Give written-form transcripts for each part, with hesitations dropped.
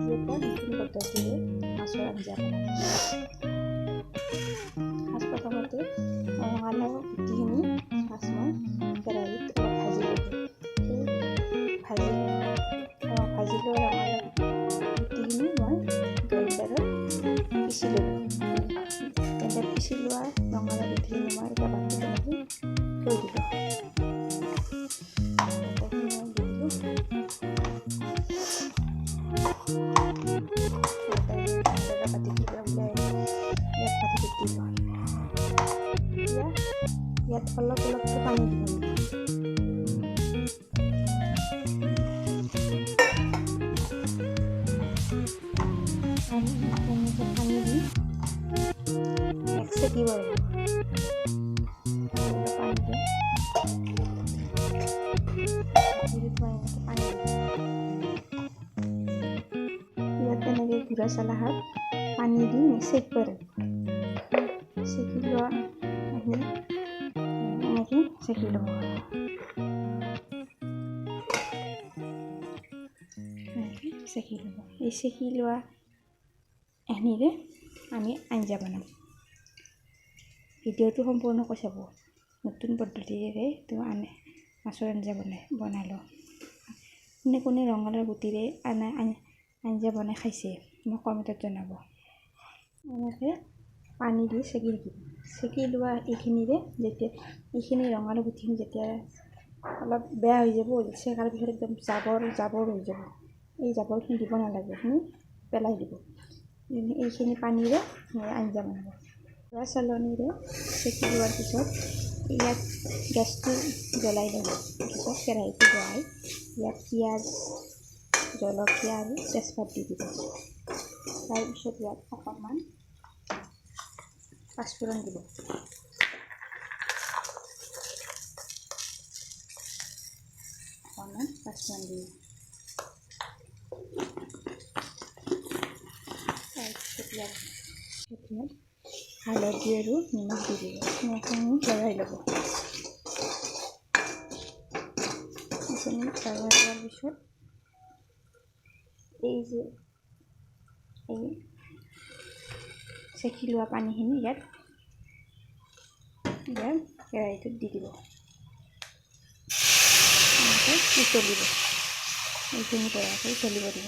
আজি এটা নতুন পদ্ধতিৰে মাছৰ আঞ্জা বনাম। ফাৰ্ষ্ট প্ৰথমতে ৰঙালাও গুটিখিনি ফাৰ্ষ্ট মই কেৰাহীত অলপ ভাজি ল'লোঁ। সেই ভাজি লোৱা ৰঙালাও গুটিখিনি মই গ্ৰাইণ্ডাৰত পিচি ল'লোঁ। তেন্তে পিচি লোৱা ৰঙালাও গুটিখিনি মই এটা বাতিত এনেকৈ থৈ দিলোঁ। আটাখিনি দি দিলোঁ। বাতিটোৰ পৰা উলিয়াই ইয়াত বাতিটোত দিলোঁ। এতিয়া ইয়াত অলপ অলপকৈ পানী দিব লাগিব। এনেকৈ পানী দি এক চেকিব লাগিব। পানী দি পানী দি ইয়াত এনেকৈ গুড়া চালাহাত পানী দি চেকিব লাগিব। চেকি লোৱা এনেকৈ চেকি ল'ব, এনেকৈ চেকি ল'ব। এই চেকি লোৱা এইখিনিৰে আমি আঞ্জা বনাম। ভিডিঅ'টো সম্পূৰ্ণকৈ চাব। নতুন পদ্ধতিৰে তো আনে মাছৰ আঞ্জা বনালোঁ। কোনে কোনে ৰঙালাও গুটিৰে আঞ্জা বনাই খাইছে মোক কমেণ্টত জনাব। এনেকৈ পানী দি চেকি থাকিব। চেকি লোৱা এইখিনিৰে যেতিয়া এইখিনি ৰঙালাও গুটিখিনি যেতিয়া অলপ বেয়া হৈ যাব, চেকাৰ পিছত একদম জাবৰ জাবৰ হৈ যাব। এই জাবৰখিনি দিব নালাগে, এইখিনি পেলাই দিব। এইখিনি পানীৰে আঞ্জা বনাব। চালনীৰে চেকি লোৱাৰ পিছত ইয়াত গেছটো জ্বলাই ল'ব। পিছত কেৰাহীটো বহাই ইয়াত পিঁয়াজ, জলকীয়া আৰু তেজপাত দি দিব। তাৰপিছত ইয়াত অকণমান পাঁচফোৰণ দিব। অকণমান পাঁচফোৰণ দিব। তাৰপিছত ইয়াত হালধি আৰু নিমখ দি দিব। এইখিনি লৰাই ল'ব। এইখিনি লৰাই লোৱাৰ পিছত এই যে এই চেকি লোৱা পানীখিনি ইয়াত ইয়াত কেৰাহীটোত দি দিব। এনেকৈ উতলিব। এইখিনি বঢ়িয়াকৈ উতলিব দিব।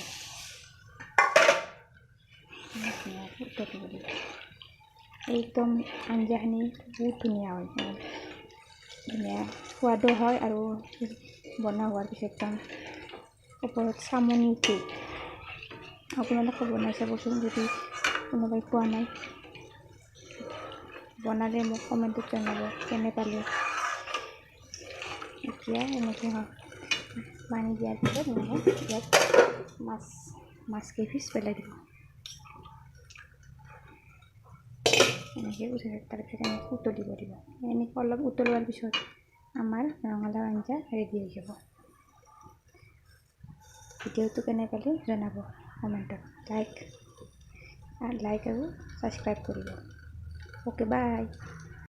ধুনীয়াকৈ উতলিব দিব। একদম আঞ্জাখিনি বহুত ধুনীয়া হয়, ধুনীয়া সোৱাদো হয়। আৰু বনোৱা হোৱাৰ পিছত একদম ওপৰত চামনি উঠে। আপোনালোকে বনাই চাবচোন যদি কোনোবাই খোৱা নাই। বনালে মোক কমেণ্টত জনাব কেনে পালে। এতিয়া এনেকৈ পানী দিয়াৰ পিছত এনেকৈ ইয়াত মাছ কেইপিচ পেলাই দিব। এনেকৈ তাৰপিছত এনেকৈ উতলিব দিব। এনেকৈ অলপ উতলোৱাৰ পিছত আমাৰ ৰঙালাও আঞ্জা ৰেডি হৈ যাব। ভিডিঅ'টো কেনে পালে জনাব কমেণ্টত। লাইক আৰু ছাবস্ক্ৰাইব কৰিব। Okay, bye.